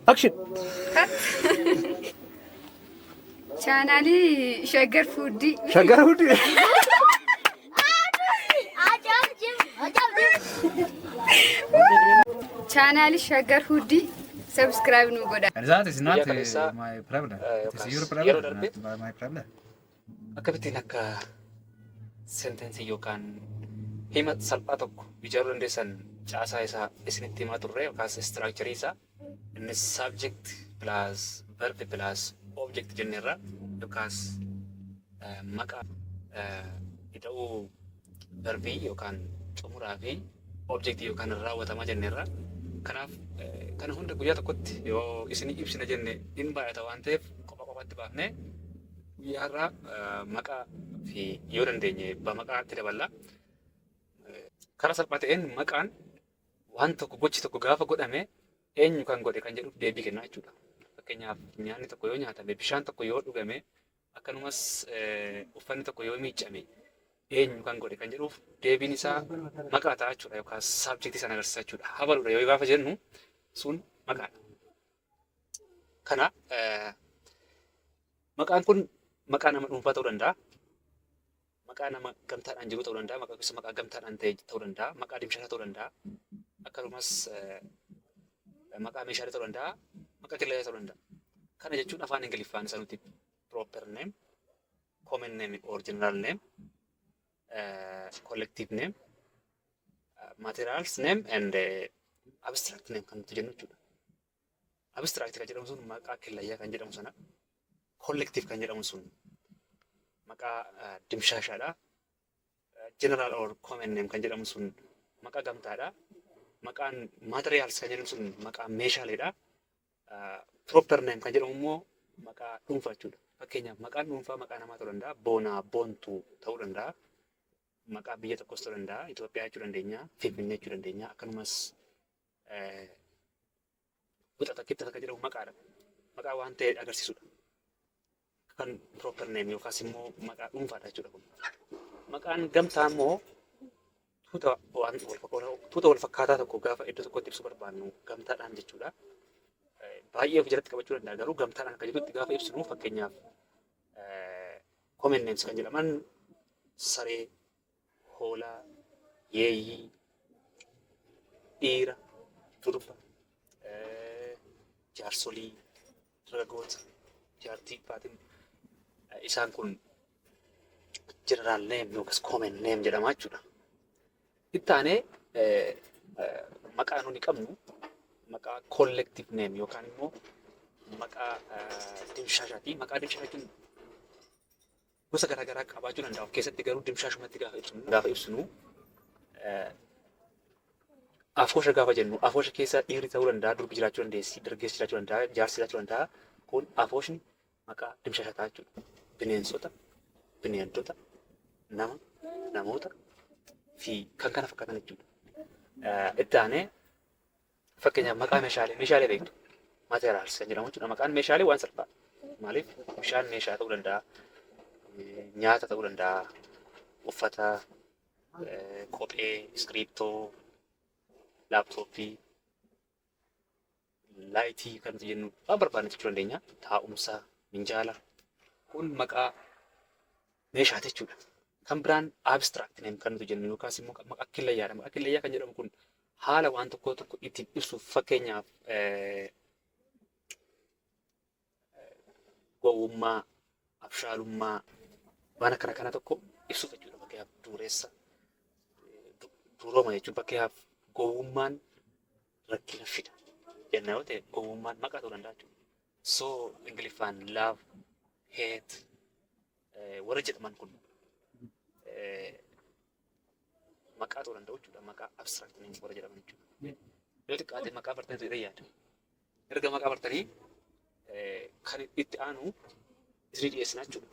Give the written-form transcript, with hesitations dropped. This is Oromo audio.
Action! Chaanaalii Shaggar Fuuddii. Shaggar Fuuddii. Chaanaalii Shaggar Fuuddii subscribe nu godha. And that is not Guyyaa kaleessaa, my problem. It is your yookaas problem, yeroo darbe not my problem. akkamittiin akka sentensii yookaan hima salphaa tokko ijaaruu dandeessan caasaa isaa isinitti himaa turre yookaas istiraakcharii isaa. Innis subject plus verb plus object jenneerra, yookaas maqaa ida'uu verbii yookaan xumuraa fi objectii yookaan raawwatamaa jenneerra. Kanaaf kana hunda guyyaa tokkotti yoo isinii ibsina jenne hin baay'ata waan ta'eef, kopha kophaatti baafnee guyyaa har'aa maqaa fi yoo dandeenye bamaqaatti daballa. Karaa salphaa ta'een maqaan waan tokko, gochi tokko gaafa godhame eenyu kan godhe kan jedhuuf deebii kennaa jechuudha. Fakkeenyaaf, nyaanni tokko yoo nyaatame, bishaan tokko yoo dhugame, akkanumas uffanni tokko yoo miiccame eenyu kan godhe kan jedhuuf deebiin isaa maqaa ta'a jechuudha, yookaan subjectii sana agarsiisa jechuudha. Habaluudha yoo gaafa jennu sun maqaadha. Kana maqaan kun maqaa nama dhuunfaa ta'uu danda'a. Maqaa nama gamtaadhaan jiru ta'uu danda'a. Maqaa gosa maqaa gamtaadhaan ta'e ta'uu danda'a. Maqaa dimshaashaa ta'uu danda'a. Akkasumas maqaa meeshaalee ta'uu danda'a. Maqaa qilleensaa ta'uu danda'a. Kana jechuun afaan Ingiliffaan isa nuti proper name, common name or general name, collective name, materials name and abstract name kan nuti jennu jechuudha. Abstract kan jedhamu sun maqaa killayyaa kan jedhamu sana. Collective kan jedhamu sun maqaa dimshaashaadha. General or common name kan jedhamu sun maqaa gamtaadha. Maqaan materials kan jedhamu sun maqaa meeshaaleedha. Proper name kan jedhamu immoo maqaa dhuunfaa jechuudha. Fakkeenyaaf, maqaan dhuunfaa maqaa namaa ta'uu danda'a. Boonaa, Boontuu ta'uu danda'a. Maqaa biyya tokkos ta'uu danda'a. Itoophiyaa jechuu dandeenya. Finfinnee jechuu dandeenya. Akkanumas Wixata, Kibxata kan jedhamu maqaadha. Maqaa waan ta'e agarsiisudha. Kan proper name yookaas immoo maqaa dhuunfaadha jechuudha kun. Maqaan gamtaa immoo tuuta wal fakkaataa tokko gaafa iddoo tokkotti ibsuu barbaannu gamtaadhaan jechuudha. Baay'ee of jalatti qabachuu danda'a, garuu gamtaadhaan akka jedhutti gaafa ibsinu, fakkeenyaaf, common names kan jedhaman saree, hoolaa, yeeyyii, dhiira, durba, jaarsolii, dargaggoota, jaartii faatiin isaan kun general name yookaas common name jedhama jechuudha. Itti aanee maqaa nuni qabnu maqaa collective name yookaan immoo maqaa dimshaashaati. Maqaa dimshaashaa jechuun gosa garaagaraa qabaachuu danda'a. Of keessatti garuu dimshaashumatti gaafa ibsinu, afoosha gaafa jennu, afoosha keessa dhiirri ta'uu danda'a, durbi jiraachuu dandeessi, dargaggeessi jiraachuu danda'a, jaarsi jiraachuu danda'a. Kun afooshni maqaa dimshaashaa ta'a jechuudha. Bineensota, bineeldota, nama, namoota fi kan kana fakkaatan jechuudha. Itti aanee fakkeenyaaf maqaa meeshaalee beektu. Materials kan jedhamu jechuudha. Maqaan meeshaalee waan salphaa. Maaliif, bishaan meeshaa ta'uu danda'a, nyaata ta'uu danda'a, uffata, kophee, iskiriiptoo, laaptooppii, laayitii kan nuti jennu waan barbaanne jechuu dandeenya. Taa'umsa, minjaala. Kun maqaa meeshaati jechuudha. Kan biraan abstract name kan nuti jennu yookaas immoo maqaa killayyaadha. Maqaa killayyaa kan jedhamu kun haala waan tokko tokko ittiin ibsuuf, fakkeenyaaf, gowwummaa, abshaalummaa, waan akkana kana tokko ibsuuf jechuudha. Fakkeenyaaf, dureessa, durooma jechuun, fakkeenyaaf, gowwummaan rakkina fida jenna yoo ta'e, gowwummaan maqaa ta'uu danda'a jechuudha. So Ingiliffaan love, hate warra jedhaman kun maqaa ta'uu danda'u jechuudha. Maqaa abstract name warra jedhaman jechuudha. Yoo xiqqaate maqaa bartanii jedhee yaada. Erga maqaa bartanii kan itti aanu isinii dhiyeessina jechuudha.